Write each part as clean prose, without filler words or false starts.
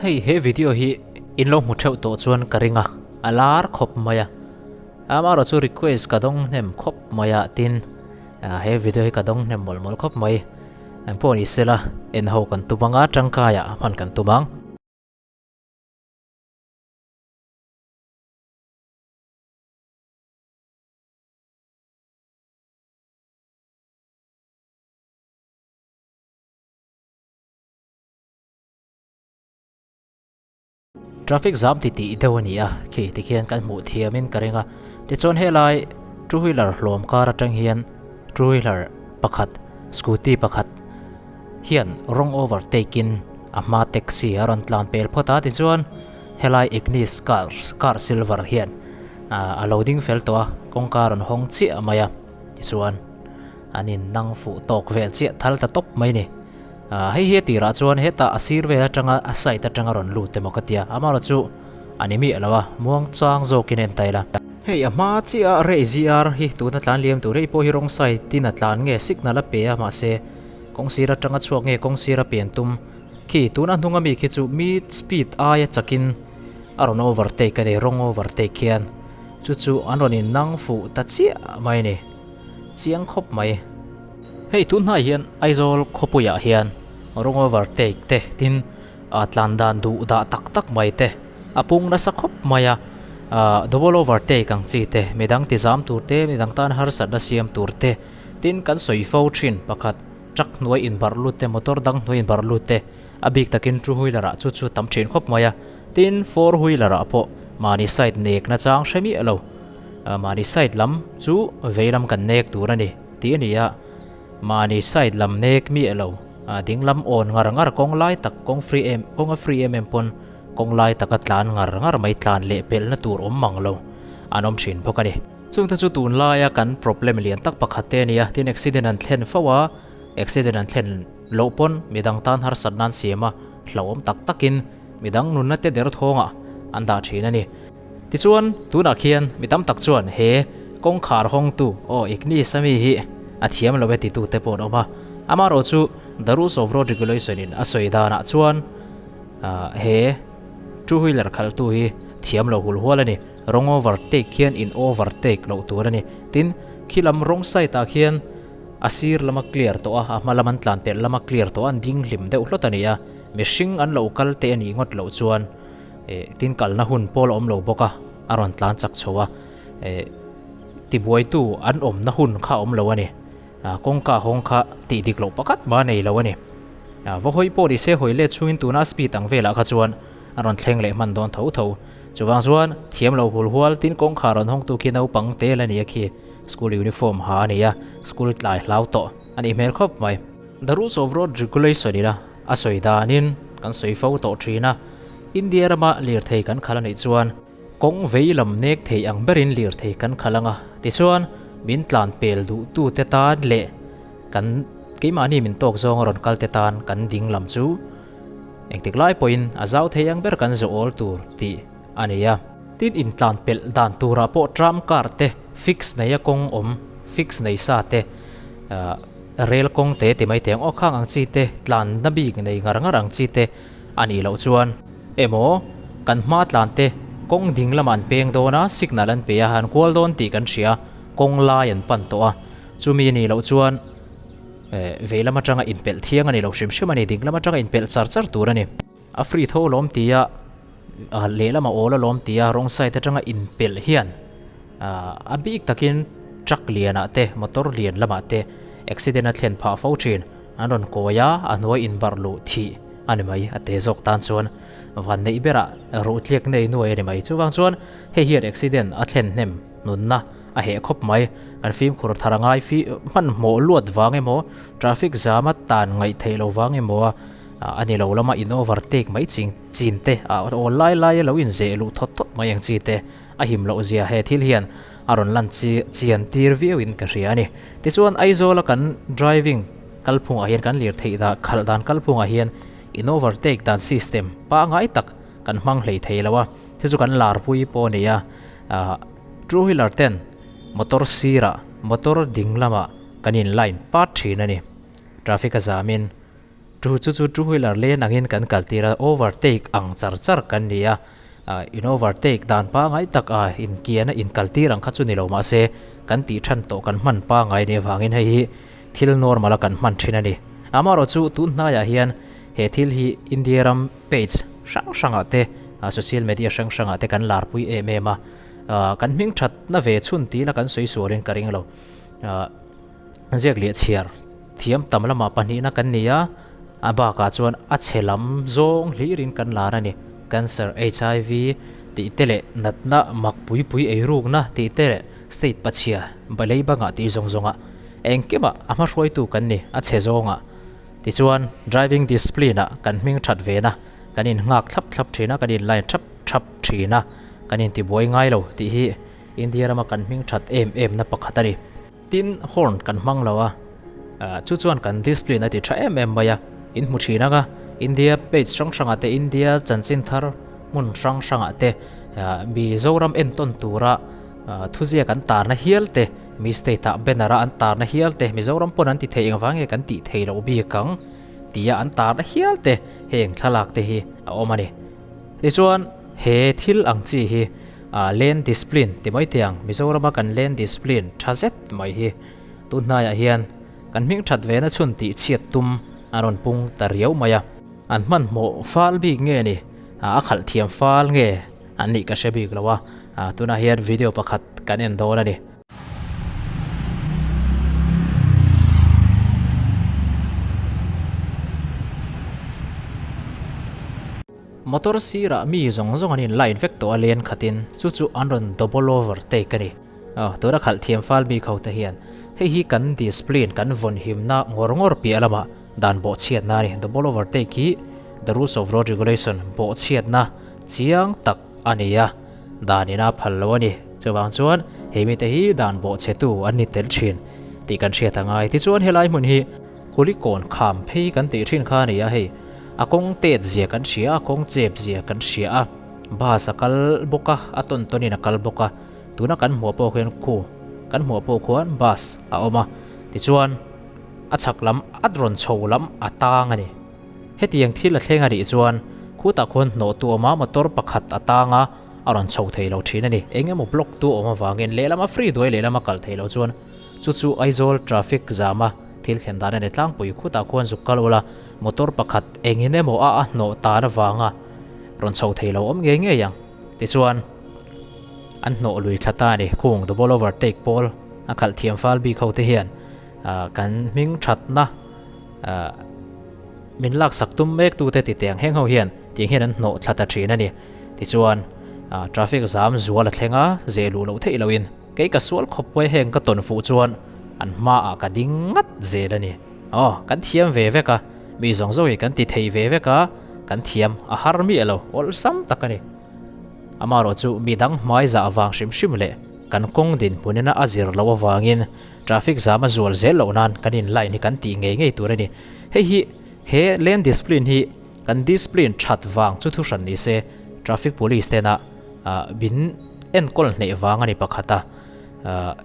Hei he video hi in lo hmu theuh tawh chuan ka ring a, a lar khawp mai a. Amaherawh chu request ka dawng hnem khawp mai a, tin he video hi ka dawng hnem mawlh mawlh khawp mai. Engpawh ni sela en ho kan tum ang a, tangkaiah hman kan tum ang. Traffic zam ti tih deuh a ni a, khi tikhian kan hmuh thiamin ka ring a. Tichuan helai two wheeler hlawm kar atang hian two wheeler pakhat scooty pakhat hian rawng overtake in a hma taxi a rawn tlan pel phawt a, tichuan helai Ignis car car silver hian a lo ding fel tawh a, kawngka a rawn hawng chiah mai a, tichuan an in nang fuh tawk vel chiah thal ta tawp mai a ni. Ahh hei hi a tirah chuan hetah a sir vel atanga a side atanga rawn lut emaw ka tia, amaherawh chu a ni miah lo a, muang chang zawkin a en ta ila. Hei a hma chiah a rei zr hi tuna tlan liam tur hei pawh hi rawng side in a tlan nge signal a pe a mahse kawng sir atanga chhuak nge kawng sir a pian tum khi tuna hnung ami khi chu mi speed aia chakin a rawn overtake a ni rawng overtake hian chu chu an rawn in nang fuh ta chiah mai a ni chiang khawp mai. Hei tun hnai hian Aizawl khawpuiah hian rawng overtake te tin ah tlan dan duh dah tak tak mai te a pung nasa khawp mai a, ah double overtake ang chi te midang ti zam tur te midang tan harsatna siam tur te tin kan sawi fo thin pakhat truck hnuai inbarh lut te motor dang hnuai inbarh lut te a bik takin two wheeler ah chu chu tam thin khawp mai a, tin four wheeler ah pawh mahni side nek na chang hre miah lo ah mahni side lam chu vei lam kan nek tur a ni. Tih a ni a, mahni side lam nek miah lo, a ding lam awn ngar ngar kawng lai tak kawng free em kawng a free em em pawn kawng lai taka tlan ngar ngar mai tlan leh pelhna tur awm mang lo an awm thin bawk a ni. Chungte chu tunlaia kan problem lian tak pakhat te a ni a, tin accident an thlen fo a, accident an thlen loh pawn midang tan harsat nan siam a hlauhawm tak takin midang nunna te derthawngah an dah thin a ni. Tichuan, tunah khian mi tam tak chuan he kawngkhar hawngtu aw Ignis ami hi a thiam lo e titu te pawh an awm a. Amaherawh chu The Rules of Road Regulation in a sawi danah chuan he two wheeler khalhtu hi thiam lo hul hual a ni. Wrong overtake khian in overtake loh tur a ni. Tin, khi lam wrong side ah khian a sir lama clear tawh a, a hma lam an tlan pelh lama clear tawh a, an ding hlim deuh hlawt a ni a. Mihring an lo kal teh a nih ngawt loh chuan Eh tin kalna hun pawl a awm lo bawk a, a rawn tlan chak chho a, eh tibuaitu an awmna hun kha a awm lo a ni. Ah kawngka hawng kha tih dik loh pakhat mah a nei lo a ni. Ah va hawi pawh ni se hawi let chungin tuna a speed ang velah kha chuan a rawn thleng leh hman dawn tho tho. Chuvang chuan thiam lo hul hual tin kawngkhar rawn hawngtu khi naupang tel a ni a khi school uniform ha a ni a, school tlai hlau tawh a nih hmel khawp mai. The rules of road regulation ila a sawi danin kan sawi fo tawh thin a, India rama lirthei kan khalh a nih chuan kawng vei lam nek thei ang berin lirthei kan khalh ang a, tichuan min tlan pel duhtute tan leh kan keimahni min tawk zawnga rawn kalte tan kan ding lam chu engtik lai pawhin a zau thei ang ber kan zawh awl tur tih a ni a. Tin intlan pelh dan turah pawh tram car te fix neia kawng awm fix nei sa te ah rel kawng te ti mai thei ang aw khang ang chi te tlanna bik nei ngar ngar ang chi te a nih loh chuan emaw kan hma tlan te kawng ding lamah an peng dawn a signal an pe a han kual dawn tih kan hria kawng lai an pan tawh a chumi a nih loh chuan eh vei lam atanga inpelh thiang a ni lo hrim hrim a ni ding lam atanga inpelh char char tur a ni. A free tho lawm tia ah lehlam a awl a lawm tia wrong side atanga inpelh hian ah a bik takin truck lianah te motor lian lamah te accident a thlen phah fo thin an rawn kawi a a hnuai inbarh luh thih a ni mai a te zawk tan chuan van neih berah ruhtliak nei nuai a ni mai chuvang chuan hei hian accident a thlen hnem nunna a heh khawp mai kan fimkhur thar a ngai fi hmanhmawh luat vang emaw traffic jam a tan ngaih theih loh vang emaw a A ni lo lama in overtake mai ching chin te a awl lai lai a lo in zeh luh thawt thawt mai ang chi te a him loh zia he thil hian a rawn lan chi chian tir viau in ka hria a ni. Tichuan Aizawl a kan driving kalphung ah hian kan lirtheih dah khalh dan kalphung ah hian in overtake dan system pangai tak kan hmang hlei thei lo a, chu chu kan larpui pawh a ni a, two wheeler ten motor sirah motor ding lamah kan in line pat thin a ni. Traffic a zam in. Chu chu two wheeler lane angin kan kal tir a, overtake ang char char kan ni a, in overtake dan pangai tak a inkian a inkal tir ang kha chu ni lo mahse kan tih than tawh kan hman pangai nih avangin hei hi thil normal a kan hman thin a ni. Amaherawh chu tun hnaiah hian he thil hi India ram page hrang hrangah te social media hrang hrangah te kan larpui em em a, kan hming thatna ve chhun tih la kan sawi sualin ka ring lo. Ziak leh chhiar thiam tam lamah pahnihna kan ni a, a bakah chuan a chhe lam zawng hlirin kan lar a ni. Cancer, HIV tih te leh natna mak pui pui eirukna tih te leh state pachhia balei bangah tih zawng zawngah engkimah a hmahruaitu kan ni a chhe zawngah. Tichuan driving discipline ah kan hming that ve na, kan in nghak thlap thlap thin a, kan in line thap thap thin a, kan intibuai ngai lo tih hi India rama kan hming that em em na pakhat a ni. Tin, horn kan hmang lo a, chu chuan kan discipline a ti tha em em mai a, in hmu thin ang a, India page hrang hrangah te, India chanchin thar hmun hrang hrangah te, Mizoram entawn tura thuziak an tarna hial te, mi state ah banner a an tarna hial te, Mizoram pawn an ti thei engvang nge kan tih thei loh bik ang tia an tarna hial te heng thlalak te hi a awm a ni. Tichuan, he thil ang chi hi Lane discipline ti mai teh ang, Mizorama kan lane discipline tha zet mai hi tun hnaiah hian kan hming that ve na chhun tih chhiat tum a rawn pung ta riau mai a. An hmanhmawh fal bik nge ni? A khalh thiam fal nge an nih ka hre bik lo a, tunah hian video pakhat kan en dawn a ni. Motor sirah mi zawng zawng an in line vek tawh a len khatin chu chu an rawn double over take a ni. Aw, tuna khalh thiam fal mi kho te hian hei hi kan discipline kan vawn himna ngawr ngawr piah lamah dan bawhchhiatna a ni. Double over take hi the rules of road regulation bawhchhiatna chiang tak a ni a, dan ina phal lo a ni. Chuvang chuan he mite hi dan bawhchhetu an ni tel thin tih kan hriat a ngai. Tichuan helai hmun hi Kulikawn kham phei kan tih thin kha a ni a hei. A kawng tet zia kan hria a, kawng chep zia kan hria a, bus a kal bawk a, a tawn tawnin a kal bawk a, tuna kan hmuh pawh khian khu kan hmuh pawh khuan bus a awm a, tichuan a chhak lam a rawn chho lam a tang a ni. Hetiang thil a thleng a nih chuan khutah khuan hnawh tu awm a, motor pakhat a tang a, a rawn chho thei lo thin a ni. Eng emaw block tu awm avangin lehlam a free duai lehlam a kal thei lo chuan Chu chu Aizawl traffic zama thil thlen dan a ni tlangpui khutah khuan zuk kal ula motor pakhat engin emaw a a hnawh tan avanga rawn chho thei lo awm ngei ngei ang. Tichuan an hnawh lui thla ta a ni. Khung double overtake pawl a khalh thiam fal bik ho te hian kan hming thatna min laksak tum mek tute ti teh ang heng ho hian tiang hian an hnawh thla ta thin a ni. Tichuan traffic zam zual a thleng a, zeh luh loh theih loin. Kei ka sual khawp pawh heng ka tawn fuh chuan an hmaah ka ding ngat zel a ni. Aw, kan thiam ve vek a, mi zawng zawng hi kan ti thei ve vek a, kan thiam a har miah lo, awlsam tak a ni. Amaherawh chu mi dang hmai zah vang hrim hrim leh kan kawng dinhmunina a zir loh avangin traffic zam a zual zel loh nan kan in line hi kan tih ngei ngei tur a ni. Hei hi he lane discipline hi kan discipline that vang chu thuhran ni se traffic police tena Min enkawl hneh vang a ni pakhat a,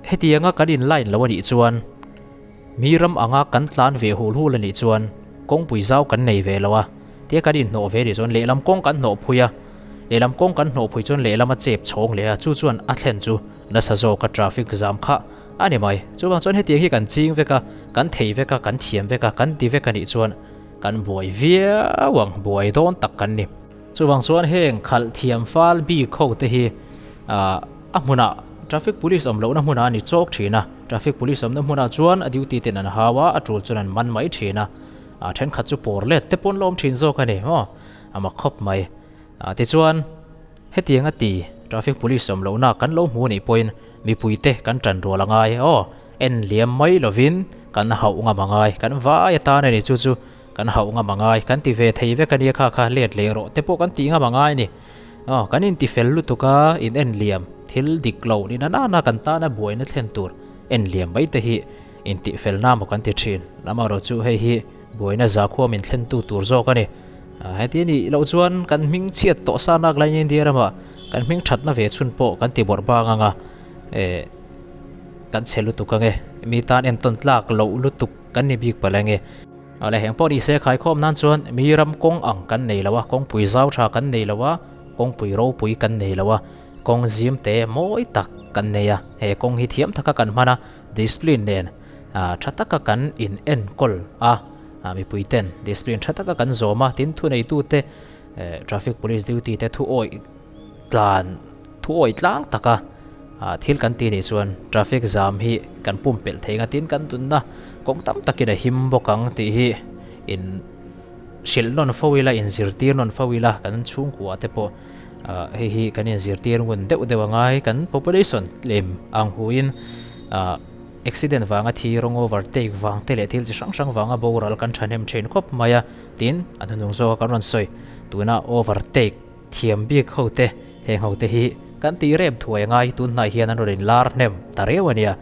hetianga kan in line lo a nih chuan mi ram anga kan tlan ve hul hul a nih chuan kawngpui zau kan nei ve lo a, tia kan inhnawh ve a nih chuan lehlam kawng kan hnawh phui a, lehlam kawng kan hnawh phui chuan lehlam a chep chhawng leh a, chu chuan a thlen chu nasa zawk a traffic zam kha a ni mai. Chuvang chuan hetiang hi kan ching vek a, kan thei vek a, kan thiam vek a, kan ti vek a nih chuan kan buai viau ang, buai dawn tak kan ni. Chuvang chuan heng khalh thiam fal bik ho te hi a hmunah traffic police awm lohna hmunah a ni chawk thin a, traffic police awmna hmunah chuan a duty ten an hau a, a tul chuan an man mai thin a, thenkhat chu pawr let te pawn la awm thin zawk a ni maw, a mak khawp mai. Tichuan hetiang a ti traffic police awm lohna kan lo hmu nih pawhin mipui te kan tan rual a ngai aw, en liam mai lovin kan hauh ngam a ngai, kan vai atan a ni chu chu. Kan hauh ngam a ngai, kan ti ve thei vek a nia kha kha let leh rawh te pawh kan tih ngam a ngai a ni. Aw, kan inti fel lutuk a, in en liam, thil dik lo ni na nana kan tana buaina thlen tur en liam mai te hi intih fel na maw kan ti thin. Amaherawh chu hei hi buaina zakhua min thlen tu tur zawk a ni. Heti a nih loh chuan kan hming chhiat tawh sa nak laiin India ramah kan hming thatna ve chhun pawh kan ti bawrh bang ang a, eh, kan chhe lutuk ang e, mi tan entawn tlak loh lutuk kan ni bik palh ang e. Awle heng pawh ni se khaikhawm nan chuan mi ram kawng ang kan nei lo a, kawngpui zau tha kan nei lo a, kawngpui ropui kan nei lo a, kawng zim te mawi tak kan nei a, he kawng hi thiam taka kan hman a, discipline nen tha taka kan in enkawl a, mipui ten discipline tha taka kan zawm a, tin thuneitute traffic police duty te thu awih tlan thu awih tlang taka thil kan ti nih chuan traffic jam hi kan pumpelh thei ang a, tin kan tunna kawng tam takin a him bawk ang tih hi in hrilh nawn fo ila in zirtir nawn fo ila kan chhungkua te pawh hei hi kan in zirtir ngun deuh deuh angai kan population lem ang huin accident vanga thi rawng overtake vang te leh thil chi hrang hrang vanga boral kan thahnem thin khawp mai a tin a hnuhnung zawka kan rawn sawi tuna overtake Thiam bik ho te, heng ho te hi kan tih rem thuai angai tun hnai hian an rawn inlar hnem ta reu a nia.